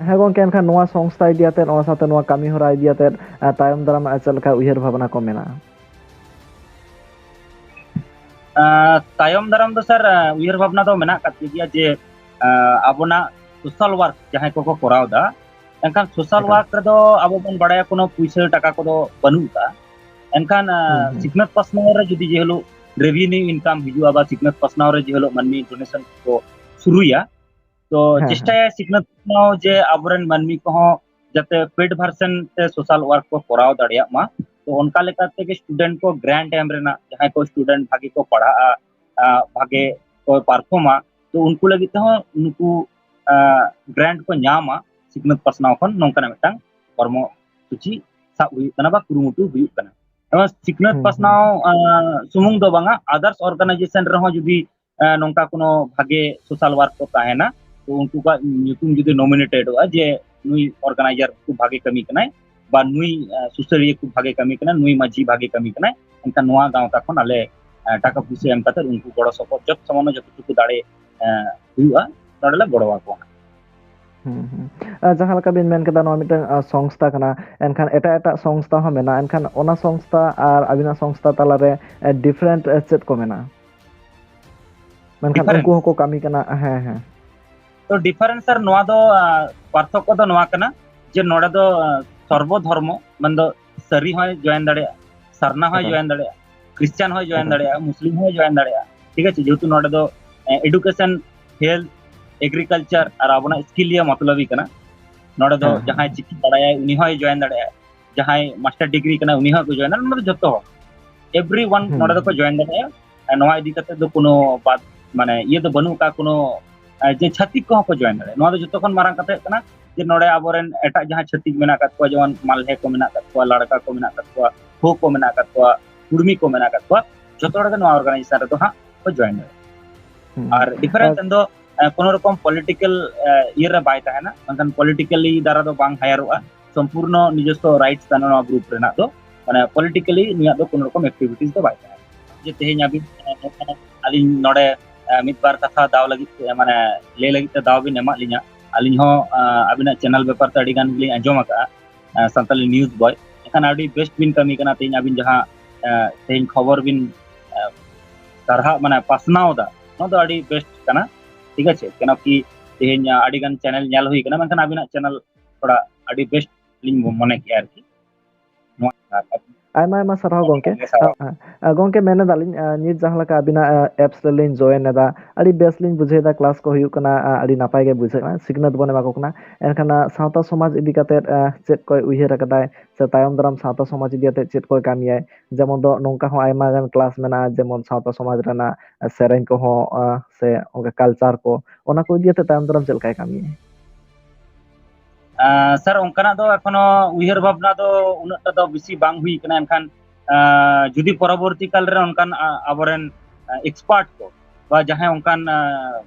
ᱦᱮᱸ ᱜᱚᱝᱠᱮ, ᱮᱱᱠᱷᱟᱱ ᱱᱚᱣᱟ ᱥᱚᱝᱥᱛᱷᱟ ᱤᱫᱤ ᱟᱛᱮᱫ, ᱱᱚᱣᱟ ᱥᱟᱶᱛᱮ ᱱᱚᱣᱟ ᱠᱟᱹᱢᱤ ᱦᱚᱨᱟ ᱤᱫᱤ ᱟᱛᱮᱫ, ᱛᱟᱭᱚᱢ ᱫᱟᱨᱟᱢ ᱪᱮᱫ ᱞᱮᱠᱟ ᱩᱭᱦᱟᱹᱨ ᱵᱷᱟᱵᱽᱱᱟ ᱠᱚ ᱢᱮᱱᱟᱜᱼᱟ? ᱛᱟᱭᱚᱢ ᱫᱟᱨᱟᱢ ᱫᱚ ᱥᱟᱨ, ᱩᱭᱦᱟᱹᱨ ᱵᱷᱟᱵᱽᱱᱟ ᱫᱚ ᱢᱮᱱᱟᱜ ᱟᱠᱟᱫ ᱜᱮᱭᱟ ᱡᱮ ᱟᱵᱚᱱᱟᱜ ᱥᱳᱥᱟᱞ ᱣᱟᱨᱠ ᱡᱟᱦᱟᱸᱭ ᱠᱚᱠᱚ ᱠᱚᱨᱟᱣ ᱮᱫᱟ, ᱮᱱᱠᱷᱟᱱ ᱥᱳᱥᱟᱞ ᱣᱟᱨᱠ ᱨᱮᱫᱚ ᱟᱵᱚ ᱵᱚᱱ ᱵᱟᱲᱟᱭᱟ ᱠᱳᱱᱳ ᱯᱩᱭᱥᱟᱹ ᱴᱟᱠᱟ ᱠᱚᱫᱚ ᱵᱟᱹᱱᱩᱜ ᱟᱠᱟᱫᱼᱟ᱾ ᱮᱱᱠᱷᱟᱱ ᱥᱤᱠᱷᱱᱟᱹᱛ ᱯᱟᱥᱱᱟᱣ ᱨᱮ ᱡᱩᱫᱤ ᱡᱮ ᱦᱤᱞᱳᱜ ᱨᱮᱵᱷᱤᱱᱤᱭᱩ ᱤᱱᱠᱟᱢ ᱦᱤᱡᱩᱜᱼᱟ ᱵᱟ ᱥᱤᱠᱷᱱᱟᱹᱛ ᱯᱟᱥᱱᱟᱣ ᱨᱮ ᱡᱮ ᱦᱤᱞᱳᱜ ᱢᱟᱹᱱᱢᱤ ᱰᱳᱱᱮᱥᱚᱱ ᱠᱚ ᱥᱩᱨᱩᱭᱟ, ᱛᱚ ᱪᱮᱥᱴᱟᱭᱟ ᱥᱤᱠᱷᱱᱟᱹᱛ ᱯᱟᱥᱱᱟᱣ ᱡᱮ ᱟᱵᱚᱨᱮᱱ ᱢᱟᱹᱱᱢᱤ ᱠᱚᱦᱚᱸ ᱡᱟᱛᱮ ᱯᱮᱰ ᱵᱷᱟᱨᱥᱮᱱ ᱛᱮ ᱥᱳᱥᱟᱞ ᱣᱟᱨᱠ ᱠᱚ ᱠᱚᱨᱟᱣ ᱫᱟᱲᱮᱭᱟᱜ ᱢᱟ᱾ ᱛᱚ ᱚᱱᱠᱟ ᱞᱮᱠᱟ ᱛᱮᱜᱮ ᱥᱴᱩᱰᱮᱱᱴ ᱠᱚ ᱜᱨᱟᱱᱴ ᱮᱢ ᱨᱮᱱᱟᱜ, ᱡᱟᱦᱟᱸᱭ ᱠᱚ ᱥᱴᱩᱰᱮᱱᱴ ᱵᱷᱟᱜᱮ ᱠᱚ ᱯᱟᱲᱦᱟᱜᱼᱟ, ᱵᱷᱟᱜᱮ ᱠᱚ ᱯᱟᱨᱯᱷᱚᱨᱢᱟ, ᱛᱚ ᱩᱱᱠᱩ ᱞᱟᱹᱜᱤᱫ ᱛᱮᱦᱚᱸ ᱱᱩᱠᱩ ᱜᱨᱟᱱᱴ ᱠᱚ ᱧᱟᱢᱟ ᱥᱤᱠᱷᱱᱟᱹᱛ ᱯᱟᱥᱱᱟᱣ ᱠᱷᱚᱱ, ᱱᱚᱝᱠᱟᱱᱟᱜ ᱢᱤᱫᱴᱟᱝ ᱠᱚᱨᱢᱚ ᱥᱩᱪᱤ ᱥᱟᱵ ᱦᱩᱭᱩᱜ ᱠᱟᱱᱟ ᱵᱟ ᱠᱩᱨᱩᱢᱩᱴᱩ ᱦᱩᱭᱩᱜ ᱠᱟᱱᱟ᱾ ᱱᱚᱣᱟ ᱥᱤᱠᱷᱱᱟᱹᱛ ᱯᱟᱥᱱᱟᱣ ᱥᱩᱢᱩᱝ ᱫᱚ ᱵᱟᱝᱟ, ᱟᱫᱟᱨᱥ ᱚᱨᱜᱟᱱᱟᱭᱡᱮᱥᱚᱱ ᱨᱮᱦᱚᱸ ᱡᱩᱫᱤ ᱱᱚᱝᱠᱟ ᱠᱳᱱᱳ ᱵᱷᱟᱜᱮ ᱥᱳᱥᱟᱞ ᱣᱟᱨᱠ ᱠᱚ ᱛᱟᱦᱮᱱᱟ, ᱛᱚ ᱩᱱᱠᱩ ᱠᱚᱣᱟᱜ ᱧᱩᱛᱩᱢ ᱡᱩᱫᱤ ᱱᱚᱢᱤᱱᱮᱴᱮᱰᱚᱜᱼᱟ ᱡᱮ ᱱᱩᱭ ᱚᱨᱜᱟᱱᱟᱭᱡᱟᱨ ᱠᱷᱩᱵ ᱵᱷᱟᱜᱮ ᱠᱟᱹᱢᱤ ᱠᱟᱱᱟᱭ, ᱵᱟ ᱱᱩᱭ ᱥᱩᱥᱟᱹᱨᱤᱭᱟᱹ ᱠᱷᱩᱵ ᱵᱷᱟᱜᱮ ᱠᱟᱹᱢᱤ ᱠᱟᱱᱟᱭ, ᱱᱩᱭ ᱢᱟᱹᱡᱷᱤ ᱵᱷᱟᱜᱮ ᱠᱟᱹᱢᱤ ᱠᱟᱱᱟᱭ, ᱮᱱᱠᱷᱟᱱ ᱱᱚᱣᱟ ᱜᱟᱶᱛᱟ ᱠᱷᱚᱱ ᱟᱞᱮ ᱴᱟᱠᱟ ᱯᱩᱭᱥᱟᱹ ᱮᱢ ᱠᱟᱛᱮ ᱩᱱᱠᱩ ᱜᱚᱲᱚ ᱥᱚᱯᱚᱦᱚᱫ ᱡᱚᱛᱚ ᱥᱟᱢᱟᱱᱱᱚ ᱡᱚᱛᱚᱴᱩᱠᱩ ᱫᱟᱲᱮ ᱦᱩᱭᱩᱜᱼᱟ, ᱱᱚᱰᱮ ᱞᱮ ᱜᱚᱲᱚ ᱟᱠᱚᱣᱟ᱾ ᱦᱩᱸ, ᱦᱩᱸ᱾ ᱟᱨ ᱡᱟᱦᱟᱸ ᱞᱮᱠᱟ ᱵᱤᱱ ᱢᱮᱱ ᱠᱮᱫᱟ, ᱱᱚᱣᱟ ᱢᱤᱫᱴᱟᱝ ᱥᱚᱝᱥᱛᱷᱟ ᱠᱟᱱᱟ, ᱮᱱᱠᱷᱟᱱ ᱮᱴᱟᱜ ᱮᱴᱟᱜ ᱥᱚᱝᱥᱛᱷᱟ ᱦᱚᱸ ᱢᱮᱱᱟᱜᱼᱟ, ᱮᱱᱠᱷᱟᱱ ᱚᱱᱟ ᱥᱚᱝᱥᱛᱷᱟ ᱟᱨ ᱟᱹᱵᱤᱱᱟᱜ ᱥᱚᱝᱥᱛᱷᱟ ᱛᱟᱞᱟᱨᱮ ᱰᱤᱯᱷᱟᱨᱮᱱᱴ ᱪᱮᱫ ᱠᱚ ᱢᱮᱱᱟᱜᱼᱟ? ᱢᱮᱱᱠᱷᱟᱱ ᱩᱱᱠᱩ ᱦᱚᱸᱠᱚ ᱠᱟᱹᱢᱤ ᱠᱟᱱᱟ᱾ ᱦᱮᱸ, ᱦᱮᱸ᱾ ᱛᱚ ᱰᱤᱯᱷᱟᱨᱮᱱᱥ ᱥᱟᱨ, ᱱᱚᱣᱟ ᱫᱚ ᱯᱟᱨᱛᱷᱚᱠᱠᱚ ᱫᱚ ᱱᱚᱣᱟ ᱠᱟᱱᱟ ᱡᱮ ᱱᱚᱰᱮ ᱫᱚ ᱥᱚᱨᱵᱚ ᱫᱷᱚᱨᱢᱚ, ᱢᱮᱱᱫᱚ ᱥᱟᱹᱨᱤ ᱦᱚᱸᱭ ᱡᱚᱭᱮᱱ ᱫᱟᱲᱮᱭᱟᱜᱼᱟ, ᱥᱟᱨᱱᱟ ᱦᱚᱸᱭ ᱡᱚᱭᱮᱱ ᱫᱟᱲᱮᱭᱟᱜᱼᱟ, ᱠᱷᱨᱤᱥᱪᱟᱱ ᱦᱚᱸᱭ ᱡᱚᱭᱮᱱ ᱫᱟᱲᱮᱭᱟᱜᱼᱟ, ᱢᱩᱥᱞᱤᱢ ᱦᱚᱸᱭ ᱡᱚᱭᱮᱱ ᱫᱟᱲᱮᱭᱟᱜᱼᱟ᱾ ᱴᱷᱤᱠ ᱟᱪᱷᱮ, ᱡᱮᱦᱮᱛᱩ ᱱᱚᱰᱮ ᱫᱚ ᱮᱰᱩᱠᱮᱥᱚᱱ, ᱦᱮᱞᱛᱷ, ᱮᱜᱽᱨᱤᱠᱟᱞᱪᱟᱨ ᱟᱨ ᱟᱵᱚᱱᱟᱜ ᱥᱠᱤᱞ ᱞᱤᱭᱟ ᱢᱚᱛᱞᱚᱵᱤ ᱠᱟᱱᱟ᱾ ᱱᱚᱰᱮ ᱫᱚ ᱡᱟᱦᱟᱸᱭ ᱪᱤᱠᱤ ᱵᱟᱲᱟᱭᱟᱭ ᱩᱱᱤ ᱦᱚᱸᱭ ᱡᱚᱭᱮᱱ ᱫᱟᱲᱮᱭᱟᱜᱼᱟ, ᱡᱟᱦᱟᱸᱭ ᱢᱟᱥᱴᱟᱨ ᱰᱤᱜᱽᱨᱤ ᱠᱟᱱᱟ ᱩᱱᱤ ᱦᱚᱸ ᱠᱚ ᱡᱚᱭᱮᱱ ᱫᱟᱲᱮᱭᱟᱜᱼᱟ᱾ ᱱᱚᱰᱮ ᱫᱚ ᱡᱚᱛᱚ ᱦᱚᱲ, ᱮᱵᱷᱨᱤ ᱣᱟᱱ ᱱᱚᱰᱮ ᱫᱚᱠᱚ ᱡᱚᱭᱮᱱ ᱫᱟᱲᱮᱭᱟᱜᱼᱟ᱾ ᱟᱨ ᱱᱚᱣᱟ ᱤᱫᱤ ᱠᱟᱛᱮ ᱫᱚ ᱠᱳᱱᱳ ᱵᱟᱫ, ᱢᱟᱱᱮ ᱤᱭᱟᱹ ᱫᱚ ᱵᱟᱹᱱᱩᱜ ᱟᱠᱟᱫ, ᱠᱳᱱᱳ ᱡᱮ ᱪᱷᱟᱹᱛᱤᱠ ᱠᱚᱦᱚᱸ ᱠᱚ ᱡᱚᱭᱮᱱ ᱫᱟᱲᱮᱭᱟᱜᱼᱟ᱾ ᱱᱚᱣᱟ ᱫᱚ ᱡᱚᱛᱚ ᱠᱷᱚᱱ ᱢᱟᱨᱟᱝ ᱠᱟᱛᱷᱟ ᱦᱩᱭᱩᱜ ᱠᱟᱱᱟ ᱡᱮ ᱱᱚᱰᱮ ᱟᱵᱚᱨᱮᱱ ᱮᱴᱟᱜ ᱡᱟᱦᱟᱸ ᱪᱷᱟᱹᱛᱤᱠ ᱢᱮᱱᱟᱜ ᱟᱠᱟᱫ ᱠᱚᱣᱟ, ᱡᱮᱢᱚᱱ ᱢᱟᱞᱦᱮ ᱠᱚ ᱢᱮᱱᱟᱜ ᱟᱠᱟᱫ ᱠᱚᱣᱟ, ᱞᱟᱲᱠᱟ ᱠᱚ ᱢᱮᱱᱟᱜ ᱟᱠᱟᱫ ᱠᱚᱣᱟ, ᱦᱳ ᱠᱚ ᱢᱮᱱᱟᱜ ᱟᱠᱟᱫ ᱠᱚᱣᱟ, ᱠᱩᱲᱢᱤ ᱠᱚ ᱢᱮᱱᱟᱜ ᱟᱠᱟᱫ ᱠᱚᱣᱟ, ᱡᱚᱛᱚ ᱦᱚᱲ ᱜᱮ ᱱᱚᱣᱟ ᱚᱨᱜᱟᱱᱟᱭᱡᱮᱥᱚᱱ ᱨᱮᱫᱚ ᱦᱟᱸᱜ ᱠᱚ ᱡᱚᱭᱮᱱ ᱫᱟᱲᱮᱭᱟᱜᱼᱟ᱾ ᱟᱨ ᱰᱤᱯᱷᱟᱨᱮᱱᱥ ᱫᱚ ᱠᱳᱱᱳ ᱨᱚᱠᱚᱢ ᱯᱚᱞᱤᱴᱤᱠᱟᱞ ᱤᱭᱟᱹ ᱨᱮ ᱵᱟᱭ ᱛᱟᱦᱮᱱᱟ, ᱢᱮᱱᱠᱷᱟᱱ ᱯᱚᱞᱤᱴᱤᱠᱟᱞᱤ ᱫᱟᱨᱟ ᱫᱚ ᱵᱟᱝ ᱦᱟᱭᱟᱨᱚᱜᱼᱟ, ᱥᱚᱢᱯᱩᱨᱱᱚ ᱱᱤᱡᱚᱥᱥᱚ ᱨᱟᱭᱤᱴᱥ ᱠᱟᱱᱟ ᱱᱚᱣᱟ ᱜᱨᱩᱯ ᱨᱮᱱᱟᱜ ᱫᱚ᱾ ᱢᱟᱱᱮ ᱯᱚᱞᱤᱴᱤᱠᱟᱞᱤ ᱱᱩᱭᱟᱜ ᱫᱚ ᱠᱳᱱᱳ ᱨᱚᱠᱚᱢ ᱮᱠᱴᱤᱵᱷᱤᱴᱤᱥ ᱫᱚ ᱵᱟᱭ ᱛᱟᱦᱮᱱᱟ᱾ ᱡᱮ ᱛᱮᱦᱮᱧ ᱟᱹᱵᱤᱱ, ᱟᱹᱞᱤᱧ ᱱᱚᱰᱮ ᱢᱤᱫ ᱵᱟᱨ ᱠᱟᱛᱷᱟ ᱫᱟᱣ ᱞᱟᱹᱜᱤᱫ ᱛᱮ, ᱢᱟᱱᱮ ᱞᱟᱹᱭ ᱞᱟᱹᱜᱤᱫ ᱛᱮ ᱫᱟᱣ ᱵᱤᱱ ᱮᱢᱟᱜ ᱞᱤᱧᱟ᱾ ᱟᱹᱞᱤᱧ ᱦᱚᱸ ᱟᱹᱵᱤᱱᱟᱜ ᱪᱮᱱᱮᱞ ᱵᱮᱯᱟᱨ ᱛᱮ ᱟᱹᱰᱤ ᱜᱟᱱ ᱜᱮᱞᱤᱧ ᱟᱸᱡᱚᱢ ᱟᱠᱟᱫᱼᱟ, ᱥᱟᱱᱛᱟᱞᱤ ᱱᱤᱭᱩᱡᱽ ᱵᱚᱭ᱾ ᱮᱱᱠᱷᱟᱱ ᱟᱹᱰᱤ ᱵᱮᱥᱴ ᱵᱤᱱ ᱠᱟᱹᱢᱤ ᱠᱟᱱᱟ᱾ ᱛᱮᱦᱮᱧ ᱟᱹᱵᱤᱱ ᱡᱟᱦᱟᱸ ᱛᱮᱦᱮᱧ ᱠᱷᱚᱵᱚᱨ ᱵᱤᱱ ᱥᱟᱨᱦᱟᱣ, ᱢᱟᱱᱮ ᱯᱟᱥᱱᱟᱣ ᱮᱫᱟ, ᱱᱚᱣᱟ ᱫᱚ ᱟᱹᱰᱤ ᱵᱮᱥᱴ ᱠᱟᱱᱟ᱾ ᱴᱷᱤᱠ ᱟᱪᱷᱮ, ᱠᱮᱱᱚ ᱠᱤ ᱛᱮᱦᱮᱧ ᱟᱹᱰᱤ ᱜᱟᱱ ᱪᱮᱱᱮᱞ ᱧᱮᱞ ᱦᱩᱭ ᱠᱟᱱᱟ, ᱢᱮᱱᱠᱷᱟᱱ ᱟᱹᱵᱤᱱᱟᱜ ᱪᱮᱱᱮᱞ ᱛᱷᱚᱲᱟ ᱟᱹᱰᱤ ᱵᱮᱥᱴ ᱞᱤᱧ ᱢᱚᱱᱮ ᱠᱮᱜᱼᱟ ᱟᱨᱠᱤ᱾ ᱱᱚᱣᱟ ᱟᱭᱢᱟ ᱟᱭᱢᱟ ᱥᱟᱨᱦᱟᱣ ᱜᱚᱝᱠᱮ᱾ ᱟᱹᱰᱤ ᱜᱟᱱ ᱜᱮ ᱥᱟᱨᱦᱟᱣ᱾ ᱟ, ᱜᱚᱝᱠᱮ, ᱢᱮᱱ ᱮᱫᱟᱞᱤᱧ, ᱟ, ᱱᱤᱛ ᱡᱟᱦᱟᱸ ᱞᱮᱠᱟ ᱟᱹᱵᱤᱱᱟᱜ, ᱟ, ᱮᱯᱥ ᱨᱮᱞᱤᱧ ᱡᱚᱭᱮᱱ ᱮᱫᱟ, ᱟᱹᱰᱤ ᱵᱮᱥ ᱞᱤᱧ ᱵᱩᱡᱷᱟᱹᱣ ᱮᱫᱟ, ᱠᱞᱟᱥ ᱠᱚ ᱦᱩᱭᱩᱜ ᱠᱟᱱᱟ, ᱟ, ᱟᱹᱰᱤ ᱱᱟᱯᱟᱭ ᱜᱮ ᱵᱩᱡᱷᱟᱹᱜᱼᱟ, ᱥᱤᱠᱷᱱᱟᱹᱛ ᱵᱚᱱ ᱮᱢᱟ ᱠᱚ ᱠᱟᱱᱟ᱾ ᱮᱱᱠᱷᱟᱱ, ᱟ, ᱥᱟᱶᱛᱟ ᱥᱚᱢᱟᱡᱽ ᱤᱫᱤ ᱠᱟᱛᱮᱫ, ᱟ, ᱪᱮᱫ ᱠᱚᱭ ᱩᱭᱦᱟᱹᱨ ᱟᱠᱟᱫᱟᱭ ᱥᱮ ᱛᱟᱭᱚᱢ ᱫᱟᱨᱟᱢ ᱥᱟᱶᱛᱟ ᱥᱚᱢᱟᱡᱽ ᱤᱫᱤ ᱠᱟᱛᱮᱫ ᱪᱮᱫ ᱠᱚᱭ ᱠᱟᱹᱢᱤᱭᱟᱭ? ᱡᱮᱢᱚᱱ ᱫᱚ ᱱᱚᱝᱠᱟ ᱦᱚᱸ ᱟᱭᱢᱟ ᱜᱟᱱ ᱠᱞᱟᱥ ᱢᱮᱱᱟᱜᱼᱟ, ᱡᱮᱢᱚᱱ ᱥᱟᱶᱛᱟ ᱥᱚᱢᱟᱡᱽ ᱨᱮᱱᱟᱜ ᱥᱮᱨᱮᱧ ᱠᱚᱦᱚᱸ, ᱟ, ᱥᱮ ᱚᱱᱠᱟ ᱠᱟᱞᱪᱟᱨ ᱠᱚ, ᱚᱱᱟ ᱠᱚ ᱤᱫᱤ ᱠᱟᱛᱮᱫ ᱛᱟᱭᱚᱢ ᱫᱟᱨᱟᱢ ᱪᱮᱫ ᱞᱮᱠᱟᱭ ᱠᱟᱹᱢᱤᱭᱟ? ᱟᱸ, ᱥᱟᱨ, ᱚᱱᱠᱟᱱᱟᱜ ᱫᱚ ᱮᱠᱷᱚᱱᱳ ᱩᱭᱦᱟᱹᱨ ᱵᱷᱟᱵᱽᱱᱟ ᱫᱚ ᱩᱱᱟᱹᱜ ᱴᱟ ᱫᱚ ᱵᱮᱥᱤ ᱵᱟᱝ ᱦᱩᱭ ᱠᱟᱱᱟ᱾ ᱮᱱᱠᱷᱟᱱ, ᱟᱸ, ᱡᱩᱫᱤ ᱯᱚᱨᱚᱵᱚᱨᱛᱤ ᱠᱟᱞ ᱨᱮ ᱚᱱᱠᱟᱱ, ᱟ-, ᱟᱵᱚᱨᱮᱱ, ᱟ, ᱮᱠᱥᱯᱟᱨᱴ ᱠᱚ ᱵᱟ ᱡᱟᱦᱟᱸᱭ ᱚᱱᱠᱟᱱ, ᱟ,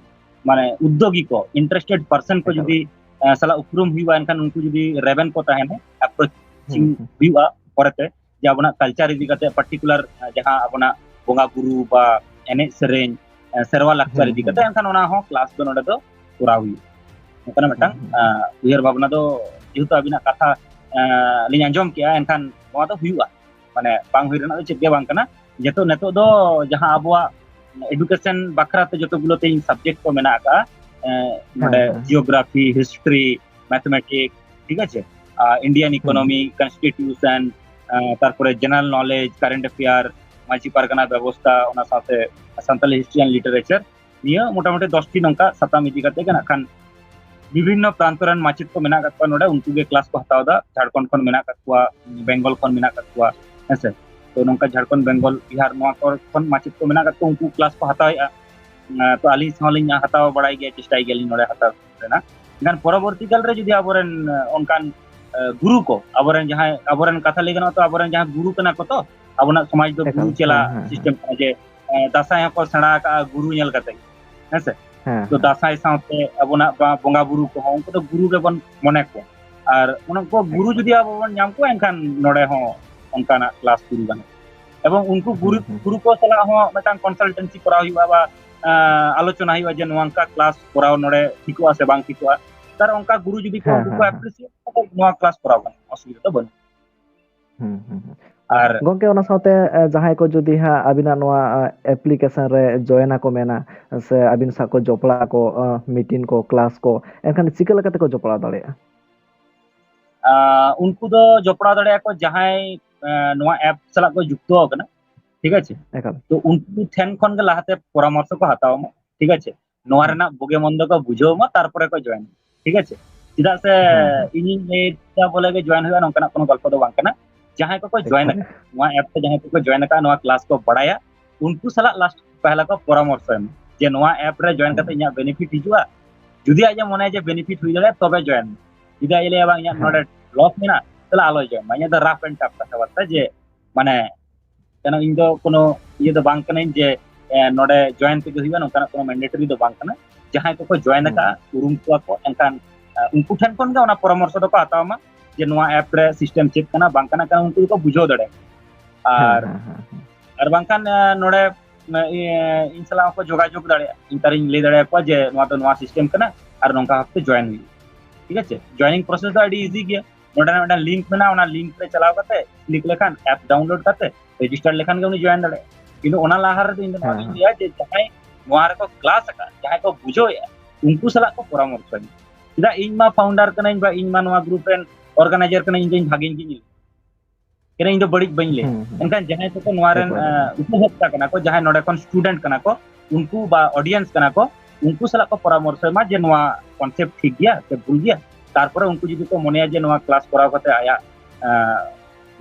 ᱢᱟᱱᱮ ᱩᱫᱽᱫᱳᱜᱤ ᱠᱚ, ᱤᱱᱴᱟᱨᱮᱥᱴᱮᱰ ᱯᱟᱨᱥᱚᱱ ᱠᱚ ᱡᱩᱫᱤ ᱥᱟᱞᱟᱜ ᱩᱯᱨᱩᱢ ᱦᱩᱭᱩᱜᱼᱟ, ᱮᱱᱠᱷᱟᱱ ᱩᱱᱠᱩ ᱡᱩᱫᱤ ᱨᱮᱵᱮᱱ ᱠᱚ ᱛᱟᱦᱮᱱᱟ, ᱟᱯᱨᱳᱪᱤᱝ ᱦᱩᱭᱩᱜᱼᱟ ᱯᱚᱨᱮᱛᱮ, ᱡᱮ ᱟᱵᱚᱱᱟᱜ ᱠᱟᱞᱪᱟᱨ ᱤᱫᱤ ᱠᱟᱛᱮ, ᱯᱟᱨᱴᱤᱠᱩᱞᱟᱨ ᱡᱟᱦᱟᱸ ᱟᱵᱚᱱᱟᱜ ᱵᱚᱸᱜᱟ ᱵᱩᱨᱩ ᱵᱟ ᱮᱱᱮᱡ ᱥᱮᱨᱮᱧ, ᱥᱮᱨᱣᱟ ᱞᱟᱠᱪᱟᱨ ᱤᱫᱤ ᱠᱟᱛᱮ, ᱮᱱᱠᱷᱟᱱ ᱚᱱᱟ ᱦᱚᱸ ᱠᱞᱟᱥ ᱫᱚ ᱱᱚᱰᱮ ᱫᱚ ᱠᱚᱨᱟᱣ ᱦᱩᱭᱩᱜᱼᱟ᱾ ᱱᱚᱝᱠᱟᱱᱟᱜ ᱢᱤᱫᱴᱟᱝ ᱩᱭᱦᱟᱹᱨ ᱵᱷᱟᱵᱽᱱᱟ ᱫᱚ, ᱡᱮᱦᱮᱛᱩ ᱟᱹᱵᱤᱱᱟᱜ ᱠᱟᱛᱷᱟ ᱞᱤᱧ ᱟᱸᱡᱚᱢ ᱠᱮᱜᱼᱟ, ᱮᱱᱠᱷᱟᱱ ᱱᱚᱣᱟ ᱫᱚ ᱦᱩᱭᱩᱜᱼᱟ, ᱢᱟᱱᱮ ᱵᱟᱝ ᱦᱩᱭ ᱨᱮᱱᱟᱜ ᱫᱚ ᱪᱮᱫ ᱜᱮ ᱵᱟᱝ ᱠᱟᱱᱟ᱾ ᱡᱮᱦᱮᱛᱩ ᱱᱤᱛᱚᱜ ᱫᱚ ᱡᱟᱦᱟᱸ ᱟᱵᱚᱣᱟᱜ ᱮᱰᱩᱠᱮᱥᱚᱱ ᱵᱟᱠᱷᱨᱟ ᱛᱮ ᱡᱚᱛᱚ ᱜᱩᱞᱳ ᱛᱮ ᱥᱟᱵᱡᱮᱠᱴ ᱠᱚ ᱢᱮᱱᱟᱜ ᱟᱠᱟᱫᱼᱟ, ᱱᱚᱰᱮ ᱡᱤᱭᱳᱜᱨᱟᱯᱷᱤ, ᱦᱤᱥᱴᱨᱤ, ᱢᱮᱛᱷᱮᱢᱮᱴᱤᱠ, ᱴᱷᱤᱠ ᱟᱪᱷᱮ, ᱤᱱᱰᱤᱭᱟᱱ ᱤᱠᱳᱱᱚᱢᱤ, ᱠᱚᱱᱥᱴᱤᱴᱤᱭᱩᱥᱚᱱ, ᱛᱟᱨᱯᱚᱨᱮ general knowledge, current affair, Majhi Pargana ᱵᱮᱵᱚᱥᱛᱷᱟ, ᱚᱱᱟ ᱥᱟᱶᱛᱮ ᱥᱟᱱᱛᱟᱞᱤ ᱦᱤᱥᱴᱨᱤ ᱮᱱᱰ ᱞᱤᱴᱟᱨᱮᱪᱟᱨ, ᱱᱤᱭᱟᱹ ᱢᱚᱴᱟᱢᱩᱴᱤ ᱫᱚᱥᱴᱤ ᱱᱚᱝᱠᱟ ᱥᱟᱛᱟᱢ ᱤᱫᱤ ᱠᱟᱛᱮ ᱜᱮ ᱱᱟᱜ ᱠᱷᱟᱱ ᱵᱤᱵᱷᱤᱱᱱᱚ ᱯᱨᱟᱱᱛᱚ ᱨᱮᱱ ᱢᱟᱪᱮᱫ ᱠᱚ ᱢᱮᱱᱟᱜ ᱟᱠᱟᱫ ᱠᱚᱣᱟ ᱱᱚᱰᱮ, ᱩᱱᱠᱩ ᱜᱮ ᱠᱞᱟᱥ ᱠᱚ ᱦᱟᱛᱟᱣ ᱮᱫᱟ᱾ ᱡᱷᱟᱲᱠᱷᱚᱸᱰ ᱠᱷᱚᱱ ᱢᱮᱱᱟᱜ ᱟᱠᱟᱫ ᱠᱚᱣᱟ, ᱵᱮᱝᱜᱚᱞ ᱠᱷᱚᱱ ᱢᱮᱱᱟᱜ ᱟᱠᱟᱫ ᱠᱚᱣᱟ, ᱦᱮᱸᱥᱮ᱾ ᱛᱚ ᱱᱚᱝᱠᱟ ᱡᱷᱟᱲᱠᱷᱚᱸᱰ, ᱵᱮᱝᱜᱚᱞ, ᱵᱤᱦᱟᱨ, ᱱᱚᱣᱟ ᱠᱚᱨᱮ ᱠᱷᱚᱱ ᱢᱟᱪᱮᱫ ᱠᱚ ᱢᱮᱱᱟᱜ ᱟᱠᱟᱫ ᱠᱚᱣᱟ, ᱩᱱᱠᱩ ᱠᱞᱟᱥ ᱠᱚ ᱦᱟᱛᱟᱣᱮᱫᱼᱟ᱾ ᱛᱚ ᱟᱹᱞᱤᱧ ᱥᱟᱶ ᱞᱤᱧ ᱦᱟᱛᱟᱣ ᱵᱟᱲᱟᱭ ᱜᱮᱭᱟ, ᱪᱮᱥᱴᱟᱭ ᱜᱮᱭᱟᱞᱤᱧ ᱱᱚᱰᱮ ᱦᱟᱛᱟᱣ ᱨᱮᱱᱟᱜ᱾ ᱢᱮᱱᱠᱷᱟᱱ ᱯᱚᱨᱚᱵᱚᱨᱛᱤ ᱠᱟᱞ ᱨᱮ ᱡᱩᱫᱤ ᱟᱵᱚᱨᱮᱱ ᱚᱱᱠᱟᱱ ᱜᱩᱨᱩ ᱠᱚ, ᱟᱵᱚᱨᱮᱱ ᱡᱟᱦᱟᱸᱭ, ᱟᱵᱚᱨᱮᱱ ᱠᱟᱛᱷᱟ ᱞᱟᱹᱭ ᱜᱟᱱᱚᱜᱼᱟ, ᱛᱚ ᱟᱵᱚᱨᱮᱱ ᱡᱟᱦᱟᱸᱭ ᱜᱩᱨᱩ ᱠᱟᱱᱟ ᱠᱚ, ᱛᱚ ᱟᱵᱚᱱᱟᱜ ᱥᱚᱢᱟᱡᱽ ᱫᱚ ᱜᱩᱨᱩ ᱪᱮᱞᱟ ᱥᱤᱥᱴᱮᱢ ᱠᱟᱱᱟ, ᱡᱮ ᱫᱟᱸᱥᱟᱭ ᱦᱚᱸᱠᱚ ᱥᱮᱬᱟ ᱟᱠᱟᱫᱼᱟ ᱜᱩᱨᱩ ᱧᱮᱞ ᱠᱟᱛᱮ, ᱦᱮᱸᱥᱮ᱾ ᱛᱚ ᱫᱟᱸᱥᱟᱭ ᱥᱟᱶᱛᱮ ᱟᱵᱚᱱᱟᱜ ᱵᱚᱸᱜᱟ ᱵᱩᱨᱩ ᱠᱚᱦᱚᱸ ᱩᱱᱠᱩ ᱫᱚ ᱜᱩᱨᱩ ᱜᱮᱵᱚᱱ ᱢᱚᱱᱮ ᱠᱚᱣᱟ᱾ ᱟᱨ ᱚᱱᱟ ᱠᱚ ᱜᱩᱨᱩ ᱡᱩᱫᱤ ᱟᱵᱚ ᱵᱚᱱ ᱧᱟᱢ ᱠᱚᱣᱟ, ᱮᱱᱠᱷᱟᱱ ᱱᱚᱰᱮ ᱦᱚᱸ ᱚᱱᱠᱟᱱᱟᱜ ᱠᱞᱟᱥ ᱥᱩᱨᱩ ᱜᱟᱱᱚᱜᱼᱟ᱾ ᱮᱵᱚᱝ ᱩᱱᱠᱩ ᱜᱩᱨᱩ, ᱜᱩᱨᱩ ᱠᱚ ᱥᱟᱞᱟᱜ ᱦᱚᱸ ᱢᱤᱫᱴᱟᱝ ᱠᱚᱱᱥᱟᱞᱴᱮᱱᱥᱤ ᱠᱚᱨᱟᱣ ᱦᱩᱭᱩᱜᱼᱟ ᱵᱟ ᱟᱞᱳᱪᱚᱱᱟ ᱦᱩᱭᱩᱜᱼᱟ ᱡᱮ ᱱᱚᱝᱠᱟ ᱠᱞᱟᱥ ᱠᱚᱨᱟᱣ ᱱᱚᱰᱮ ᱴᱷᱤᱠᱚᱜᱼᱟ ᱥᱮ ᱵᱟᱝ ᱴᱷᱤᱠᱚᱜᱼᱟ᱾ ᱛᱟᱨ ᱚᱱᱠᱟ ᱜᱩᱨᱩ ᱡᱩᱫᱤ ᱠᱚ ᱩᱱᱠᱩ ᱠᱚ ᱮᱯᱨᱤᱥᱤᱭᱮᱴ ᱠᱷᱟᱱ ᱱᱚᱣᱟ ᱠᱞᱟᱥ ᱠᱚᱨᱟᱣ ᱜᱟᱱᱚᱜᱼᱟ, ᱚᱥᱩᱵᱤᱫᱷᱟ ᱫᱚ ᱵᱟᱹᱱᱩᱜᱼᱟ᱾ ᱟᱨ ᱜᱚᱝᱠᱮ, ᱚᱱᱟ ᱥᱟᱶᱛᱮ ᱡᱟᱦᱟᱸᱭ ᱠᱚ ᱡᱩᱫᱤ ᱦᱟᱸᱜ ᱟᱹᱵᱤᱱᱟᱜ ᱱᱚᱣᱟ ᱮᱯᱞᱤᱠᱮᱥᱚᱱ ᱨᱮ ᱡᱚᱭᱮᱱ ᱟᱠᱚ ᱢᱮᱱᱟ ᱥᱮ ᱟᱹᱵᱤᱱ ᱥᱟᱶ ᱠᱚ ᱡᱚᱯᱲᱟᱣ ᱟᱠᱚ, ᱢᱤᱴᱤᱝ ᱠᱚ, ᱠᱞᱟᱥ ᱠᱚ, ᱮᱱᱠᱷᱟᱱ ᱪᱤᱠᱟᱹ ᱞᱮᱠᱟ ᱛᱮᱠᱚ ᱡᱚᱯᱲᱟᱣ ᱫᱟᱲᱮᱭᱟᱜᱼᱟ? ᱩᱱᱠᱩ ᱫᱚ ᱡᱚᱯᱲᱟᱣ ᱫᱟᱲᱮᱭᱟᱜᱼᱟ ᱠᱚ ᱡᱟᱦᱟᱸᱭ ᱱᱚᱣᱟ ᱮᱯ ᱥᱟᱞᱟᱜ ᱠᱚ ᱡᱩᱠᱛᱚ ᱟᱠᱟᱱᱟ, ᱴᱷᱤᱠ ᱟᱪᱷᱮ? ᱛᱚ ᱩᱱᱠᱩ ᱴᱷᱮᱱ ᱠᱷᱚᱱ ᱜᱮ ᱞᱟᱦᱟᱛᱮ ᱯᱚᱨᱟᱢᱚᱨᱥᱚ ᱠᱚ ᱦᱟᱛᱟᱣ ᱢᱟ, ᱴᱷᱤᱠ ᱟᱪᱷᱮ? ᱱᱚᱣᱟ ᱨᱮᱱᱟᱜ ᱵᱩᱜᱤ ᱢᱚᱱᱫᱚ ᱠᱚ ᱵᱩᱡᱷᱟᱹᱣ ᱢᱟ, ᱛᱟᱨᱯᱚᱨᱮ ᱠᱚ ᱡᱚᱭᱮᱱ᱾ ᱴᱷᱤᱠ ᱟᱪᱷᱮ? ᱪᱮᱫᱟᱜ ᱥᱮ ᱤᱧᱤᱧ ᱞᱟᱹᱭ ᱫᱟ ᱵᱚᱞᱮ ᱜᱮ ᱡᱚᱭᱮᱱ ᱦᱩᱭᱩᱜᱼᱟ, ᱱᱚᱝᱠᱟᱱᱟᱜ ᱠᱳᱱᱳ ᱜᱚᱞᱯᱚ ᱫᱚ ᱵᱟᱝ ᱠᱟᱱᱟ᱾ ᱡᱟᱦᱟᱸᱭ ᱠᱚᱠᱚ ᱡᱚᱭᱮᱱ ᱟᱠᱟᱫ ᱱᱚᱣᱟ ᱮᱯ ᱛᱮ, ᱡᱟᱦᱟᱸᱭ ᱠᱚᱠᱚ ᱡᱚᱭᱮᱱ ᱟᱠᱟᱫ, ᱱᱚᱣᱟ ᱠᱞᱟᱥ ᱠᱚ ᱵᱟᱲᱟᱭᱟ, ᱩᱱᱠᱩ ᱥᱟᱞᱟᱜ ᱞᱟᱥᱴ ᱯᱟᱦᱞᱟ ᱠᱚ ᱯᱚᱨᱟᱢᱚᱨᱥᱚ ᱮᱢ ᱡᱮ ᱱᱚᱣᱟ ᱮᱯ ᱨᱮ ᱡᱚᱭᱮᱱ ᱠᱟᱛᱮ ᱤᱧᱟᱹᱜ ᱵᱮᱱᱤᱯᱷᱤᱴ ᱦᱤᱡᱩᱜᱼᱟ᱾ ᱡᱩᱫᱤ ᱟᱡ ᱮ ᱢᱚᱱᱮᱭᱟ ᱡᱮ ᱵᱮᱱᱤᱯᱷᱤᱴ ᱦᱩᱭ ᱫᱟᱲᱮᱭᱟᱜᱼᱟ, ᱛᱚᱵᱮ ᱡᱚᱭᱮᱱ ᱢᱮ᱾ ᱡᱩᱫᱤ ᱟᱡ ᱮ ᱞᱟᱹᱭᱟ ᱵᱟᱝ, ᱤᱧᱟᱹᱜ ᱱᱚᱰᱮ ᱞᱚᱥ ᱢᱮᱱᱟᱜᱼᱟ, ᱛᱟᱦᱞᱮ ᱟᱞᱚᱭ ᱡᱚᱭᱮᱱ ᱢᱟ᱾ ᱤᱧᱟᱹᱜ ᱫᱚ ᱨᱟᱯ ᱮᱱᱰ ᱴᱟᱯ ᱠᱟᱛᱷᱟᱵᱟᱨᱛᱟ ᱡᱮ ᱢᱟᱱᱮ ᱠᱟᱨᱚᱱ ᱤᱧ ᱫᱚ ᱠᱳᱱᱳ ᱤᱭᱟᱹ ᱫᱚ ᱵᱟᱝ ᱠᱟᱹᱱᱟᱹᱧ ᱡᱮ ᱱᱚᱰᱮ ᱡᱚᱭᱮᱱ ᱛᱮᱜᱮ ᱦᱩᱭᱩᱜᱼᱟ, ᱱᱚᱝᱠᱟᱱᱟᱜ ᱠᱳᱱᱳ ᱢᱮᱱᱰᱮᱴᱚᱨᱤ ᱫᱚ ᱵᱟᱝ ᱠᱟᱱᱟ᱾ ᱡᱟᱦᱟᱸᱭ ᱠᱚᱠᱚ ᱡᱚᱭᱮᱱ ᱟᱠᱟᱫᱼᱟ, ᱩᱨᱩᱢ ᱠᱚᱣᱟ ᱠᱚ, ᱮᱱᱠᱷᱟᱱ ᱩᱱᱠᱩ ᱴᱷᱮᱱ ᱠᱷᱚᱱ ᱜᱮ ᱚᱱᱟ ᱯᱚᱨᱟᱢᱚᱨᱥᱚ ᱫᱚᱠᱚ ᱦᱟᱛᱟᱣᱟ ᱢᱟ, ᱡᱮ ᱱᱚᱣᱟ ᱮᱯ ᱨᱮ ᱥᱤᱥᱴᱮᱢ ᱪᱮᱫ ᱠᱟᱱᱟ, ᱵᱟᱝ ᱠᱟᱱᱟ, ᱠᱟᱨᱚᱱ ᱩᱱᱠᱩ ᱫᱚᱠᱚ ᱵᱩᱡᱷᱟᱹᱣ ᱫᱟᱲᱮᱭᱟᱜᱼᱟ᱾ ᱟᱨ ᱟᱨ ᱵᱟᱝᱠᱷᱟᱱ ᱱᱚᱰᱮ ᱤᱧ ᱥᱟᱞᱟᱜ ᱦᱚᱸᱠᱚ ᱡᱳᱜᱟᱡᱳᱜᱽ ᱫᱟᱲᱮᱭᱟᱜᱼᱟ, ᱤᱧ ᱛᱟᱨᱤᱧ ᱞᱟᱹᱭ ᱫᱟᱲᱮᱭᱟᱠᱚᱣᱟ ᱡᱮ ᱱᱚᱣᱟ ᱫᱚ ᱱᱚᱣᱟ ᱥᱤᱥᱴᱮᱢ ᱠᱟᱱᱟ ᱟᱨ ᱱᱚᱝᱠᱟ ᱵᱷᱟᱵᱛᱮ ᱡᱚᱭᱮᱱ ᱦᱩᱭᱩᱜᱼᱟ᱾ ᱴᱷᱤᱠ ᱟᱪᱷᱮ, ᱡᱚᱭᱮᱱᱤᱝ ᱯᱨᱚᱥᱮᱥ ᱫᱚ ᱟᱹᱰᱤ ᱤᱡᱤ ᱜᱮᱭᱟ᱾ ᱱᱚᱰᱮ ᱢᱤᱫᱴᱟᱝ ᱞᱤᱝᱠ ᱢᱮᱱᱟᱜᱼᱟ, ᱚᱱᱟ ᱞᱤᱝᱠ ᱨᱮ ᱪᱟᱞᱟᱣ ᱠᱟᱛᱮ ᱠᱞᱤᱠ ᱞᱮᱠᱷᱟᱱ, ᱮᱯ ᱰᱟᱣᱩᱱᱞᱳᱰ ᱠᱟᱛᱮ ᱨᱮᱡᱤᱥᱴᱟᱨ ᱞᱮᱠᱷᱟᱱ ᱜᱮ ᱩᱱᱤ ᱡᱚᱭᱮᱱ ᱫᱟᱲᱮᱭᱟᱜᱼᱟ᱾ ᱠᱤᱱᱛᱩ ᱚᱱᱟ ᱞᱟᱦᱟ ᱨᱮᱫᱚ ᱤᱧ ᱫᱚ ᱱᱚᱣᱟ ᱜᱤᱧ ᱞᱟᱹᱭᱟ ᱡᱮ ᱡᱟᱦᱟᱸᱭ ᱱᱚᱣᱟ ᱨᱮᱠᱚ ᱠᱞᱟᱥ ᱟᱠᱟᱫ, ᱡᱟᱦᱟᱸᱭ ᱠᱚ ᱵᱩᱡᱷᱟᱹᱣᱮᱫᱼᱟ, ᱩᱱᱠᱩ ᱥᱟᱞᱟᱜ ᱠᱚ ᱯᱚᱨᱟᱢᱚᱨᱥᱚ ᱪᱮᱫᱟᱜ ᱤᱧ ᱢᱟ ᱯᱷᱟᱣᱩᱱᱰᱟᱨ ᱠᱟᱹᱱᱟᱹᱧ ᱵᱟ ᱤᱧ ᱢᱟ ᱱᱚᱣᱟ ᱜᱨᱩᱯ ᱨᱮᱱ ᱚᱨᱜᱟᱱᱟᱭᱡᱟᱨ ᱠᱟᱹᱱᱟᱹᱧ, ᱤᱧ ᱫᱚᱧ ᱵᱷᱟᱜᱮᱧ ᱜᱤᱧ ᱞᱟᱹᱭᱟ᱾ ᱮᱱᱠᱷᱟᱱ ᱡᱟᱦᱟᱸᱭ ᱠᱚᱠᱚ ᱱᱚᱣᱟ ᱨᱮᱱ ᱩᱯᱵᱷᱳᱠᱛᱟ ᱠᱟᱱᱟ ᱠᱚ, ᱡᱟᱦᱟᱸᱭ ᱱᱚᱰᱮ ᱠᱷᱚᱱ ᱥᱴᱩᱰᱮᱱᱴ ᱠᱟᱱᱟ ᱠᱚ, ᱩᱱᱠᱩ ᱵᱟ ᱚᱰᱤᱭᱮᱱᱥ ᱠᱟᱱᱟ ᱠᱚ, ᱩᱱᱠᱩ ᱥᱟᱞᱟᱜ ᱠᱚ ᱯᱚᱨᱟᱢᱚᱨᱥᱚᱭ ᱢᱟ ᱡᱮ ᱱᱚᱣᱟ ᱠᱚᱱᱥᱮᱯᱴ ᱴᱷᱤᱠ ᱜᱮᱭᱟ ᱥᱮ ᱵᱷᱩᱞ ᱜᱮᱭᱟ᱾ ᱛᱟᱨᱯᱚᱨᱮ ᱩᱱᱠᱩ ᱡᱩᱫᱤ ᱠᱚ ᱢᱚᱱᱮᱭᱟ ᱡᱮ ᱱᱚᱣᱟ ᱠᱞᱟᱥ ᱠᱚᱨᱟᱣ ᱠᱟᱛᱮ ᱟᱭᱟᱜ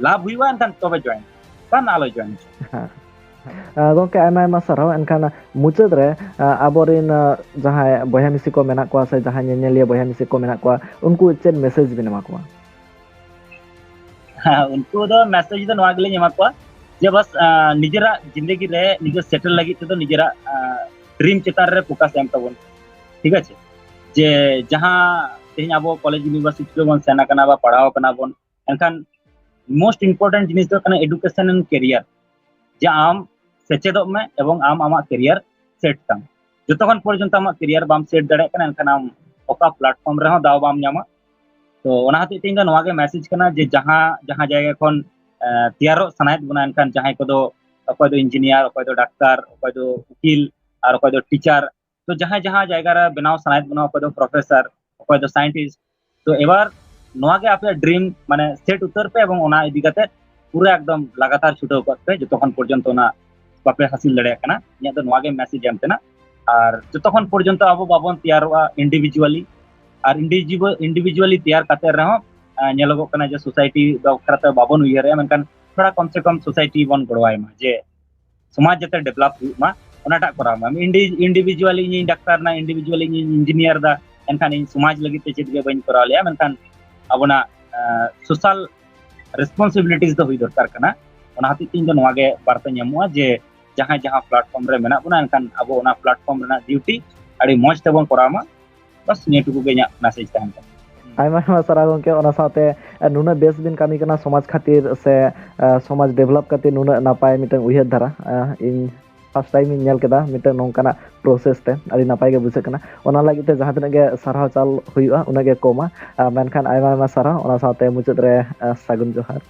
ᱞᱟᱵᱷ ᱦᱩᱭᱩᱜᱼᱟ, ᱮᱱᱠᱷᱟᱱ ᱛᱚᱵᱮ ᱡᱚᱭᱮᱱ, ᱵᱟᱝ ᱟᱞᱚᱭ ᱡᱚᱭᱮᱱ ᱦᱚᱪᱚ᱾ ᱜᱚᱢᱠᱮ, ᱟᱭᱢᱟ ᱟᱭᱢᱟ ᱥᱟᱨᱦᱟᱣ᱾ ᱮᱱᱠᱷᱟᱱ ᱢᱩᱪᱟᱹᱫ ᱨᱮ ᱟᱵᱚᱨᱮᱱ ᱡᱟᱦᱟᱸᱭ ᱵᱚᱭᱦᱟ ᱢᱤᱥᱤ ᱠᱚ ᱢᱮᱱᱟᱜ ᱠᱚᱣᱟ ᱥᱮ ᱡᱟᱦᱟᱸᱭ ᱧᱮᱧᱮᱞᱤᱭᱟᱹ ᱵᱚᱭᱦᱟ ᱢᱤᱥᱤ ᱠᱚ ᱢᱮᱱᱟᱜ ᱠᱚᱣᱟ, ᱩᱱᱠᱩ ᱪᱮᱫ ᱢᱮᱥᱮᱡᱽ ᱵᱤᱱ ᱮᱢᱟ ᱠᱚᱣᱟ? ᱦᱮᱸ, ᱩᱱᱠᱩ ᱫᱚ ᱢᱮᱥᱮᱡᱽ ᱫᱚ ᱱᱚᱣᱟ ᱜᱮᱞᱤᱧ ᱮᱢᱟ ᱠᱚᱣᱟ ᱡᱮ ᱵᱟᱥ ᱱᱤᱡᱮᱨᱟᱜ ᱡᱤᱱᱫᱮᱜᱤ ᱨᱮ ᱱᱤᱡᱮ ᱥᱮᱴᱮᱞ ᱞᱟᱹᱜᱤᱫ ᱛᱮᱫᱚ ᱱᱤᱡᱮᱨᱟᱜ ᱰᱨᱤᱢ ᱪᱮᱛᱟᱱ ᱨᱮ ᱯᱷᱳᱠᱟᱥ ᱮᱢ ᱛᱟᱵᱚᱱ᱾ ᱴᱷᱤᱠ ᱟᱪᱷᱮ, ᱡᱮ ᱡᱟᱦᱟᱸ ᱛᱮᱦᱮᱧ ᱟᱵᱚ ᱠᱚᱞᱮᱡᱽ ᱤᱭᱩᱱᱤᱵᱷᱟᱨᱥᱤᱴᱤ ᱨᱮᱵᱚᱱ ᱥᱮᱱ ᱟᱠᱟᱱᱟ ᱵᱟ ᱯᱟᱲᱦᱟᱣ ᱟᱠᱟᱱᱟ ᱵᱚᱱ, ᱮᱱᱠᱷᱟᱱ most important ᱡᱤᱱᱤᱥ ᱫᱚ ᱠᱟᱱᱟ education and career᱾ ᱡᱮ ᱟᱢ ᱥᱮᱪᱮᱫᱚᱜ ᱢᱮ ᱮᱵᱚᱝ ᱟᱢ ᱟᱢᱟᱜ ᱠᱮᱨᱤᱭᱟᱨ ᱥᱮᱴ ᱛᱟᱢ᱾ ᱡᱚᱛᱚᱠᱷᱚᱱ ᱯᱚᱨᱡᱚᱱᱛᱚ ᱟᱢᱟᱜ ᱠᱮᱨᱤᱭᱟᱨ ᱵᱟᱢ ᱥᱮᱴ ᱫᱟᱲᱮᱭᱟᱜ ᱠᱟᱱᱟ, ᱮᱱᱠᱷᱟᱱ ᱟᱢ ᱚᱠᱟ ᱯᱞᱟᱴᱯᱷᱚᱨᱢ ᱨᱮᱦᱚᱸ ᱫᱟᱣ ᱵᱟᱢ ᱧᱟᱢᱟ᱾ ᱛᱚ ᱚᱱᱟ ᱦᱚᱛᱮᱡ ᱛᱮ ᱤᱧ ᱫᱚ ᱱᱚᱣᱟ ᱜᱮ ᱢᱮᱥᱮᱡᱽ ᱠᱟᱱᱟ ᱡᱮ ᱡᱟᱦᱟᱸ ᱡᱟᱦᱟᱸ ᱡᱟᱭᱜᱟ ᱠᱷᱚᱱ ᱛᱮᱭᱟᱨᱚᱜ ᱥᱟᱱᱟᱭᱮᱫ ᱵᱚᱱᱟ, ᱮᱱᱠᱷᱟᱱ ᱡᱟᱦᱟᱸᱭ ᱠᱚᱫᱚ, ᱚᱠᱚᱭ ᱫᱚ ᱤᱧᱡᱤᱱᱤᱭᱟᱨ, ᱚᱠᱚᱭ ᱫᱚ ᱰᱟᱠᱛᱟᱨ, ᱚᱠᱚᱭ ᱫᱚ ᱩᱠᱤᱞ, ᱟᱨ ᱚᱠᱚᱭ ᱫᱚ ᱴᱤᱪᱟᱨ, ᱛᱚ ᱡᱟᱦᱟᱸᱭ ᱡᱟᱦᱟᱸ ᱡᱟᱭᱜᱟ ᱨᱮ ᱵᱮᱱᱟᱣ ᱥᱟᱱᱟᱭᱮᱫ ᱵᱚᱱᱟ, ᱚᱠᱚᱭ ᱫᱚ ᱯᱨᱚᱯᱷᱮᱥᱚᱨ, ᱚᱠᱚᱭ ᱫᱚ ᱥᱟᱭᱮᱱᱴᱤᱥᱴ, ᱛᱚ ᱮᱵᱟᱨ ᱱᱚᱣᱟ ᱜᱮ ᱟᱯᱮᱭᱟᱜ ᱰᱨᱤᱢ ᱢᱟᱱᱮ ᱥᱮᱴ ᱩᱛᱟᱹᱨ ᱯᱮ ᱮᱵᱚᱝ ᱚᱱᱟ ᱤᱫᱤ ᱠᱟᱛᱮ ᱯᱩᱨᱟᱹ ᱮᱠᱫᱚᱢ ᱞᱟᱜᱟᱛᱟᱨ ᱪᱷᱩᱴᱟᱹᱣ ᱠᱚᱜ ᱯᱮ ᱡᱚᱛᱚᱠᱷᱚᱱ ᱯᱚᱨᱡᱚᱱᱛᱚ ᱚᱱᱟ ᱵᱟᱯᱮ ᱦᱟᱹᱥᱤᱞ ᱫᱟᱲᱮᱭᱟᱜ ᱠᱟᱱᱟ᱾ ᱤᱧᱟᱹᱜ ᱫᱚ ᱱᱚᱣᱟ ᱜᱮ ᱢᱮᱥᱮᱡᱽ ᱮᱢ ᱛᱮᱱᱟᱜ᱾ ᱟᱨ ᱡᱚᱛᱚᱠᱷᱚᱱ ᱯᱚᱨᱡᱚᱱᱛᱚ ᱟᱵᱚ ᱵᱟᱵᱚᱱ ᱛᱮᱭᱟᱨᱚᱜᱼᱟ ᱤᱱᱰᱤᱵᱷᱤᱡᱩᱣᱟᱞᱤ, ᱟᱨ ᱤᱱᱰᱤᱵᱷᱤᱡᱩᱣᱟᱞᱤ ᱛᱮᱭᱟᱨ ᱠᱟᱛᱮ ᱨᱮᱦᱚᱸ ᱧᱮᱞᱚᱜᱚᱜ ᱠᱟᱱᱟ ᱡᱮ ᱥᱳᱥᱟᱭᱴᱤ ᱵᱟᱠᱷᱨᱟ ᱛᱮ ᱵᱟᱵᱚᱱ ᱩᱭᱦᱟᱹᱨᱮᱜᱼᱟ, ᱢᱮᱱᱠᱷᱟᱱ ᱛᱷᱚᱲᱟ ᱠᱚᱢ ᱥᱮ ᱠᱚᱢ ᱥᱳᱥᱟᱭᱴᱤ ᱵᱚᱱ ᱜᱚᱲᱚᱣᱟᱭ ᱢᱟ, ᱡᱮ ᱥᱚᱢᱟᱡᱽ ᱡᱟᱛᱮ ᱰᱮᱵᱷᱞᱚᱯ ᱦᱩᱭᱩᱜ ᱢᱟ, ᱚᱱᱟᱴᱟᱜ ᱠᱚᱨᱟᱣ ᱢᱟ᱾ ᱤᱱᱰᱤᱵᱷᱤᱡᱩᱣᱟᱞᱤ ᱤᱧᱤᱧ ᱰᱟᱠᱛᱟᱨ ᱮᱱᱟ, ᱤᱱᱰᱤᱵᱷᱤᱡᱩᱣᱟᱞᱤ ᱤᱧᱤᱧ ᱤᱧᱡᱤᱱᱤᱭᱟᱨ ᱮᱫᱟ, ᱮᱱᱠᱷᱟᱱ ᱤᱧ ᱥᱚᱢᱟᱡᱽ ᱞᱟᱹᱜᱤᱫ ᱛᱮ ᱪᱮᱫ ᱜᱮ ᱵᱟᱹᱧ ᱠᱚᱨᱟᱣ ᱞᱮᱜᱼᱟ, ᱢᱮᱱᱠᱷᱟᱱ ᱟᱵᱚᱱᱟᱜ ᱥᱳᱥᱟᱞ ᱨᱮᱥᱯᱚᱱᱥᱤᱵᱤᱞᱤᱴᱤᱥ ᱫᱚ ᱦᱩᱭ ᱫᱚᱨᱠᱟᱨ ᱠᱟᱱᱟ᱾ ᱚᱱᱟ ᱦᱚᱛᱮᱡ ᱛᱮ ᱤᱧ ᱫᱚ ᱱᱚᱣᱟ ᱜᱮ ᱵᱟᱨᱛᱟᱧ ᱮᱢᱚᱜᱼᱟ ᱡᱮ ᱡᱟᱦᱟᱸᱭ ᱡᱟᱦᱟᱸ ᱯᱞᱟᱴᱯᱷᱚᱨᱢ ᱨᱮ ᱢᱮᱱᱟᱜ ᱵᱚᱱᱟ, ᱮᱱᱠᱷᱟᱱ ᱟᱵᱚ ᱚᱱᱟ ᱯᱞᱟᱴᱯᱷᱚᱨᱢ ᱨᱮᱱᱟᱜ ᱰᱤᱭᱩᱴᱤ ᱟᱹᱰᱤ ᱢᱚᱸᱡᱽ ᱛᱮᱵᱚᱱ ᱠᱚᱨᱟᱣ ᱢᱟ᱾ ᱵᱟᱥ, ᱱᱤᱭᱟᱹ ᱴᱩᱠᱩ ᱜᱮ ᱤᱧᱟᱹᱜ ᱢᱮᱥᱮᱡᱽ ᱛᱟᱦᱮᱱ ᱠᱟᱱᱟ᱾ ᱟᱭᱢᱟ ᱟᱭᱢᱟ ᱥᱟᱨᱦᱟᱣ ᱜᱚᱢᱠᱮ, ᱚᱱᱟ ᱥᱟᱶᱛᱮ ᱱᱩᱱᱟᱹᱜ ᱵᱮᱥ ᱵᱤᱱ ᱠᱟᱹᱢᱤ ᱠᱟᱱᱟ ᱥᱚᱢᱟᱡᱽ ᱠᱷᱟᱹᱛᱤᱨ ᱥᱮ ᱥᱚᱢᱟᱡᱽ ᱰᱮᱵᱷᱞᱚᱯ ᱠᱷᱟᱹᱛᱤᱨ, ᱱᱩᱱᱟᱹᱜ ᱱᱟᱯᱟᱭ ᱢᱤᱫᱴᱟᱝ ᱩᱭᱦᱟᱹᱨ ᱫᱷᱟᱨᱟ᱾ ᱤᱧ ᱯᱷᱟᱥᱴ ᱴᱟᱭᱤᱢ ᱤᱧ ᱧᱮᱞ ᱠᱮᱫᱟ ᱢᱤᱫᱴᱟᱝ ᱱᱚᱝᱠᱟᱱᱟᱜ ᱯᱨᱚᱥᱮᱥ ᱛᱮ, ᱟᱹᱰᱤ ᱱᱟᱯᱟᱭ ᱜᱮ ᱵᱩᱡᱷᱟᱹᱜ ᱠᱟᱱᱟ᱾ ᱚᱱᱟ ᱞᱟᱹᱜᱤᱫ ᱛᱮ ᱡᱟᱦᱟᱸ ᱛᱤᱱᱟᱹᱜ ᱜᱮ ᱥᱟᱨᱦᱟᱣ ᱪᱟᱞ ᱦᱩᱭᱩᱜᱼᱟ, ᱩᱱᱟᱹᱜ ᱜᱮ ᱠᱚᱢᱟ᱾ ᱢᱮᱱᱠᱷᱟᱱ ᱟᱭᱢᱟ ᱟᱭᱢᱟ ᱥᱟᱨᱦᱟᱣ, ᱚᱱᱟ ᱥᱟᱶᱛᱮ ᱢᱩᱪᱟᱹᱫ ᱨᱮ ᱥᱟᱹᱜᱩᱱ ᱡᱚᱦᱟᱨ᱾